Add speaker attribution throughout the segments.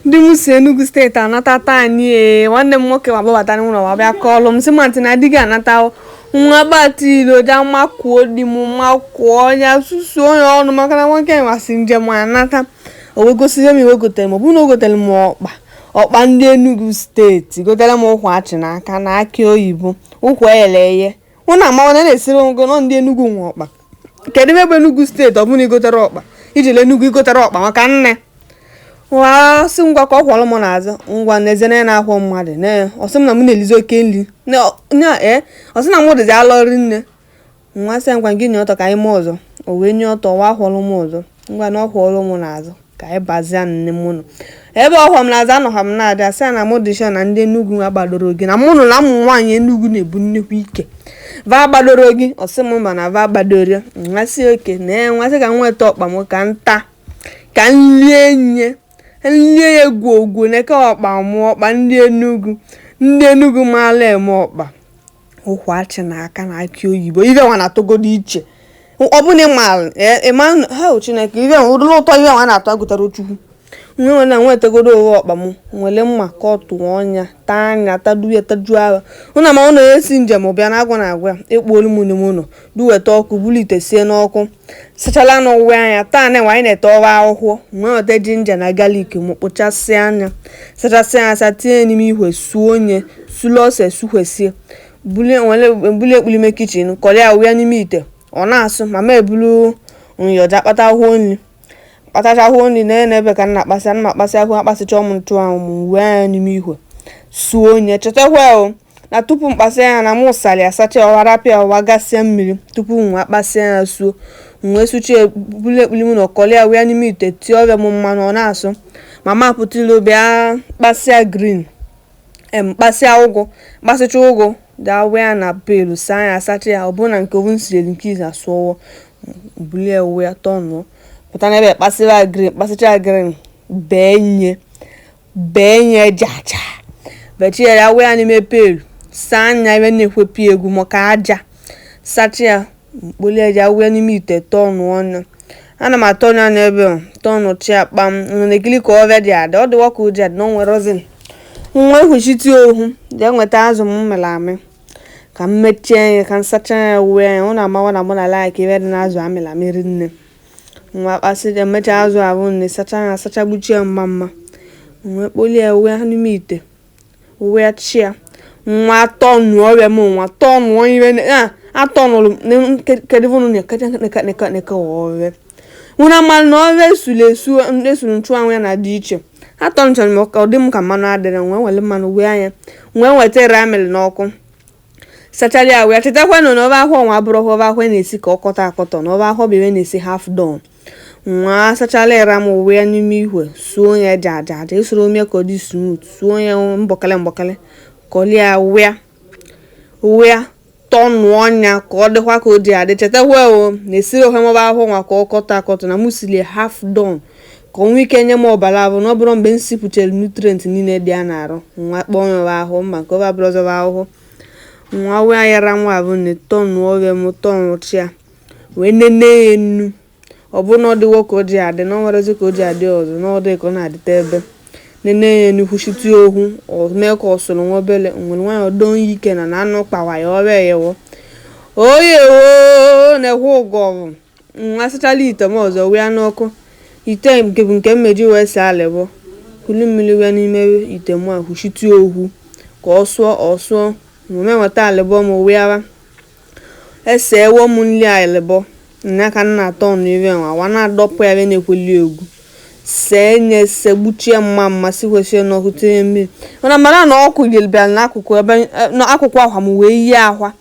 Speaker 1: Di m si Enugu steeti anata taa anyị. Nwanne m nwoke ma gbabata n'ụlọ ma bịa kọọlụ m, sị m, "Aunty, na di gị anata." Nwa gbata ilo ja makuo di m, makuo ya, susuo ya ọnụ, maka na nwoke masị njem anata. O wee gosizie m iwe gotere m. Ọ bụrụ na o gotere m ọkpa, ọkpa ndị Enugu steeti, gotere m ụkwa achị n'aka na akị oyibo, ụkwa eghere eghe. Ụnụ amawa na na-esiri ogo nọ ndị Enugu nwe ọkpa. Kedu ebe bụ Enugu steeti? Ọ bụrụ na igotere ọkpa ijele Enugu, igotere ọkpa maka nne wa sị ngwa ka ọ kwọrọ m n'azụ. Ngwa, n'ezie na ya na-akwọ mmadụ na ọ sị m na m na-elizi oke nri na ee, ọ sị na mụ dịzi alọrị nne. Nwa sị, "Ngwa, gị nye ọtọ ka anyị mee ọzọ." O wee nye ọtọ wa kwọrọ m ọzọ. Ngwa, na ọ kwọrọ m n'azụ ka anyị bazie nne m nọ ebe ọ kwọ m n'azụ. Anọha m na-abịa, sị na mụ dị sure na ndị Enugu agbadoro gị, na mụ nụ na ụmụ nwaanyị Enugu na-ebu nnukwu ike, va gbadoro gị. Ọ sị m mba, na va gbadoro. Nwa sị oke na nwa sị ka m nweta ọkpa m, ka m taa, ka m lie nye nlie ya gwogwo neke ọkpa mụ, ọkpa ndị Enugu. Ndị Enugu maala eme ọkpa, ụkwa achị n'aka na akị oyibo. Ife nwa na-atọgodo iche. Ọ bụ na ịma ịma ha, Chineke, ife ụdịrị ụtọ ife nwa na-atọ agụtara Chukwu. Nwe na nwetagodo owe ọkpa m, nwere mma ka ọ tụọ ọnya, taa anya, tadu ya, tajuo agha. Ụnụ ama ụnụ esi njem bịa na agwụ na agwa ekpuolu m n'ime ụlọ, du weta ọkụ, bulu ite sie n'ọkụ, sachala anụ uwe anya. Taa na anyị na-ete ọwa akwụkwọ. Nwee weta ginger na garlic m, kpụchasịa anya, sachasịa asa, tinye n'ime ihwe, suo onye sulu ose, suhwesie, bulie bulie ekpulime kitchen, kọrọ ya wụya n'ime ite, ọ na-asụ. Mama ebulu nyọja kpata akwụkwọ nri, kpatacha akwụkwọ nri na ebe ka m na-akpasị ana m akpasị akwụkwọ, akpasịcha m nchụanwụ m, wee anya n'ime ihwe, suo onye. Chetakwa o na tupu m kpasịa ya, na mụ sara ya, sacha ya, ọwa rapịa, ọwa gasịa mmiri tupu m wee kpasịa ya, suo. M wee suchie, bulu ekpuli m na ọkọlị ya wee n'ime ite, tie ọbịa m mmanụ, ọ na-asụ. Mama pụta ilo bịa kpasịa green em, kpasịa ụgụ, kpasịcha ụgụ, gaa wee na pelu, saa ya, asacha ya. Ọ bụrụ na nke ovu siri nke izu asụọwọ, bulie wee tọnụọ, pụta n'ebe kpasịa green, kpasịcha green, bee nye, bee nye jaja, bechie ya, wee ya n'ime pelu, saa anya ebe na-ekwepụ egwu maka aja, sacha ya, mkpolie ya, wee n'ime ite, tọnụọ ọnụ. Ana m atọ ya n'ebe a, tọnụchi kpam na-ekili ka ọbịa dị adị. Ọ dịwa ka ụdị adị na o nwere ozin nwa ekwuchite ohu jee nweta azụ m mịrị amị ka m mechie ya, ka m sacha ya, wee ya. Ụnụ amawa na mụ na like ebe dị n'azụ amịrị amị rinne. Nwa kpasị emechaa azụ ahụ nne, sacha ya, asacha, gbuchie mma mma, wee kpolie ya, wee n'ime ite, wee chia. Nwa tọnụọ ọrịa m, nwa tọnụọ ire na atọnụrụ m. Kedu unu na-eke neka neka neka ọrịa? Unu ama na ọrịa esuru esu, esuru nchụanwụ ya na-adị iche. Atọnụchara m ka ọ dị m ka mmanụ adịrị. Nwee were mmanụ wee anya, nwee nweta ere amịrị n'ọkụ, sachara ya, wee chetakwanụ na ofe akwụ nwa abụrụ ofe akwụ na-esi ka ọ kọtọ akọtọ, na ofe akwụ bụ ebe na-esi half done. Nwa sachala ịra m, wee n'ime ihwe, suo ya aja aja aja, esoro ome ka ọ dị smooth, suo ya mbọkịlị mbọkịlị, kọlie ya, wee wee tọnụọ ọnya ka ọ dịkwa ka o ji adị. Chetakwa o na-esiri ofe mọba akwụ nwa ka ọ kọtọ akọtọ, na mụ siri half done ka o nwee ike nye m ọbara ahụ, na ọ bụrụ mgbe m sipụchara nutrient niile dị ya n'arụ. Nwa kpọọ ya ofe ahụ mba, nke ofe abụrụ ọzọ ahụhụ. Nwa wee yara nwa abụ nne, tọnụọ ọrịa m, tọnụchia, wee nene ya enu. Ọ bụrụ na ọ dịwo ka o ji adị, na ọ nwerezi ka o ji adị ọzọ, na ọ dị ka ọ na-adịte ebe nene ya enu, kwuchite okwu, o mee ka ọ sụrụ nwa obele, nwere nwayọọ doo ya ike na anụ kpawa ya ọrịa eyewo oyewo na-ekwe ụgọrụ. Nwa sachala ite m ọzọ, wee n'ọkụ ite nke bụ nke mmeji wee see alịbọ, kulu mmiri wee n'ime ite m a, kwuchite okwu ka ọ sụọ, ọ sụọ. Nweme nweta alịbọ m wee esewo m nri alịbọ nya ka m na-atọ ọnụ ire nwa wa na-adọpụ ya ebe na-ekweli egwu, see nye se, gbuchie mma mma, sikwesie n'ọkụ, tinye mmiri. Mana mara na ọkụ bịara n'akụkụ ebe n'akụkụ akwa m wee yie akwa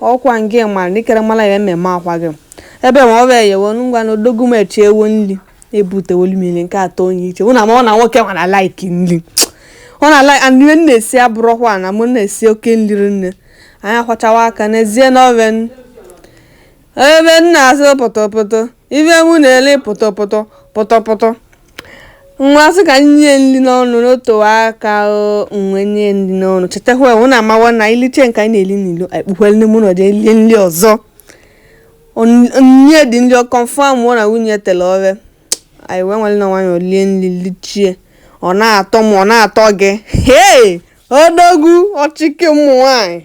Speaker 1: ọkwa nke mara n'ikere mara ya mmemme akwa gị ebe ma ọ bụ eyewo. Ngwa, na odogwu m echewo nri, ebutewolu mmiri nke atọ onye iche. Ụnụ ama na nwoke nwa na like nri, ọ na like and ihe m na-esi abụrụkwa na mụ na-esi oke nri nne. Anyị akwachawa aka n'ezie n'oven ebe m na-asụ pụtọpụtọ ife mụ na-ele pụtọpụtọ pụtọpụtọ. Nwa sị ka m nye nri n'ọnụ n'otu aka o nwe nye nri n'ọnụ. Chetakwa, ụnụ amawa na iliche nke anyị na-eli n'ilo, ekpukwere n'ime ụlọ jee lie nri ọzọ. Nye dị nri, confirm mụ na nwunye tere ofe anyị wee nwere na nwayọọ lie nri, lichie. Ọ na-atọ m, ọ na-atọ gị. Hey, odogwu ọchịke ụmụ nwanyị.